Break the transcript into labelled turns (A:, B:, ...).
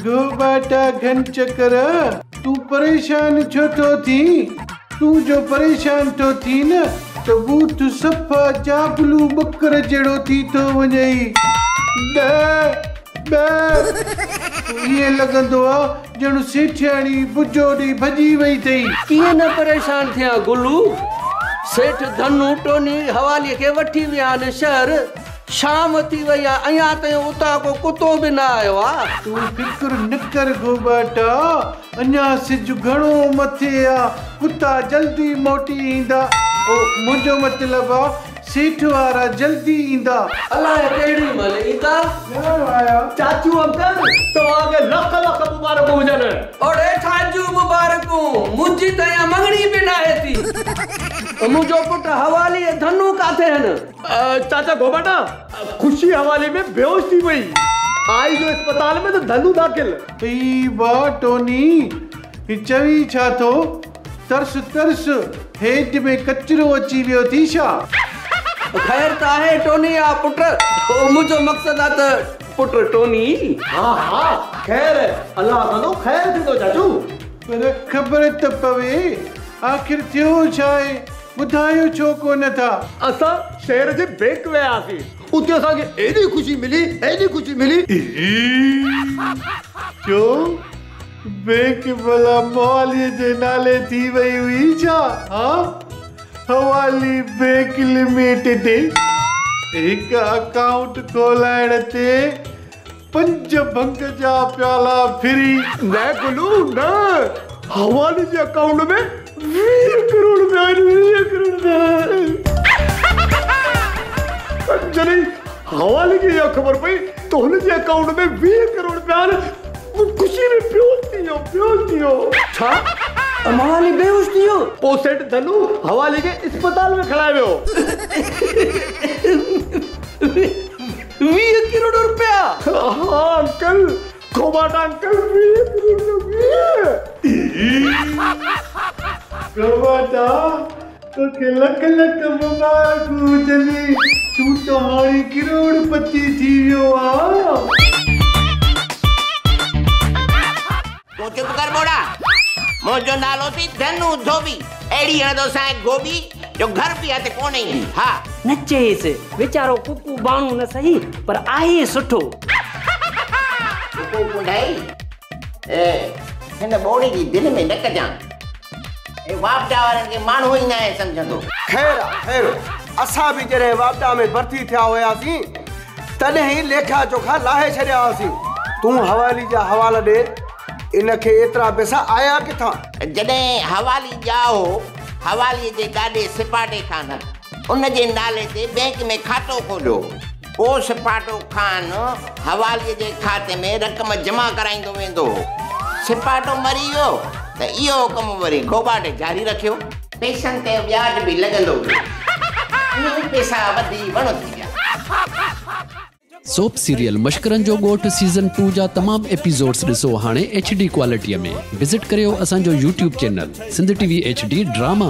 A: گهوٻاٽا گهن چڪر، تون پريشان ڇو ٿو ٿين؟ تون جو پريشان ٿو ٿين نه ته ٻوٿ صفا جابلو ٻڪر جهڙو ٿي ٿو وڃئي. ٻه ٻه ائين لڳندو آ ڄڻ سيٺياڻي بجو ڏئي ڀڄي وئي اٿئي.
B: ڪيئن نه پريشان ٿيان گلو، سيٺ ڌنو ٽوني حواليء کي وٺي ويا آهن شهر، شام ٿي وئي آ اڃا تائين اتان ڪو ڪتو به نه آيو آ.
A: تون فڪر نه ڪر گهوٻاٽا، اڃا سج گهڻو مٿي آ، ڪتا جلدي موٽي ايندا، او منهنجو مطلب آ سيٺ وارا جلدي ايندا.
B: الاء ڪهڙي مهل ايندا.
A: ڄاڻ آيا.
C: چاچو انڪل توهان کي لک لک مبارڪون هجن.
B: اڙي ڇا جون مبارڪون، منهنجي ته اڃا مڱڻي به ناهي ٿي. منهنجو پٽ حوالي ۽ ڌنو ڪاٿي هن؟
C: چاچا گهوٻاٽا، خوشي حوالي ۾ بيهوش ٿي وئي. آئي جو اسپتال ۾ ته ڌنو داخل.
A: اي وا ٽوني، هي چوين ڇا ٿو؟ ترس ترس، هيڊ ۾ ڪچرو اچي ويو ٿي ڇا؟
B: خير ته آهي ٽوني آ پٽ، منهنجو مقصد آ ته پٽ ٽوني.
C: ها ها خير، الله ڪندو خير ٿيندو چاچو.
A: پر خبر ته پوي، آخر ٿيو ڇا آهي، ٻڌايو ڇو ڪونه ٿا؟
C: اسان شهر جي بينڪ ويا هئاسين، اتي اسان کي ايڏي خوشي ملي، ايڏي خوشي ملي.
A: ڇو؟ بينڪ ڀلا مواليء جي نالي ٿي وئي هئي ڇا؟ ها؟ حوالي بينڪ لميٽيڊ هڪ اڪائونٽ کولائڻ تي پنج ڀنگ جا پيالا ڦري.
C: نه گلو نه، حوالي جي اڪائونٽ ۾ 20 ڪروڙ پيا آهن، 20 ڪروڙ پيا آهن. جڏهن حوالي کي اها خبر پئي ته هن جي اڪائونٽ ۾ 20 ڪروڙ پيا آهن، هو خوشي ۾ بيهوش ٿي ويو، بيهوش ٿي ويو.
B: ڇا؟ موالي بيهوش ٿي ويو؟
C: پوء سيٺ ڌنو حوالي کي اسپتال ۾ کڻائي ويو.
B: 20 ڪروڙ روپيا؟
C: ها انڪل، گهوٻاٽا انڪل، 20 ڪروڙ روپيا، 20.
A: گهوٻاٽا، توکي لک لک مبارڪون هجن، تون ته هاڻي ڪروڙ پتي ٿي ويو آن.
D: تون چپ ڪر ٻوڙا، منهنجو نالو ٿي ڌنو ڌوٻي، اهڙي هڻندوسانء گوٻي جو گهر به هٿ ڪونه ايندي، ها.
E: نه چئيس، ويچارو ڪڪو ٻاڻو نه سهي پر آهي سٺو.
D: ڪڪو ڪنڊائي، هن ٻوڙي جي دل ۾ نه ڪجان. هي واپڊا وارن کي ماڻهو ئي ناهي سمجهندو.
F: خير آ خير، اسان به جڏهن واپڊا ۾ ڀرتي ٿيا هياسين تڏهن ئي ليکا چوکا لاهي ڇڏيا هئاسين. تون حوالي جا حوالا ڏي، ان کي ايترا پئسا آيا ڪٿان؟
D: جڏهن حوالي ڄائو هو، حوالي جي ڏاڏي سپاٽي خان ان جي نالي تي بئنڪ ۾ کاتو کوليو هو. پوء سپاٽو خان حوالي جي کاتي ۾ رقم جمع ڪرائيندو ويندو هو. سپاٽو مري ويو ته اهو ڪم وري گهوٻاٽي جاري رکيو. پئسن تي وياج به لڳندو ويو. ائين ئي پئسا وڌي وڻ ٿي ويا.
G: سوپ سيريل مشڪرن جو ڳوٺ سيزن ٽو جا تمام ايپيسوڊس ڏسو هاڻي ايڇ ڊي ڪوالٽي ۾ وزٽ ڪريو اسان جو YouTube channel Sindh T V H D drama.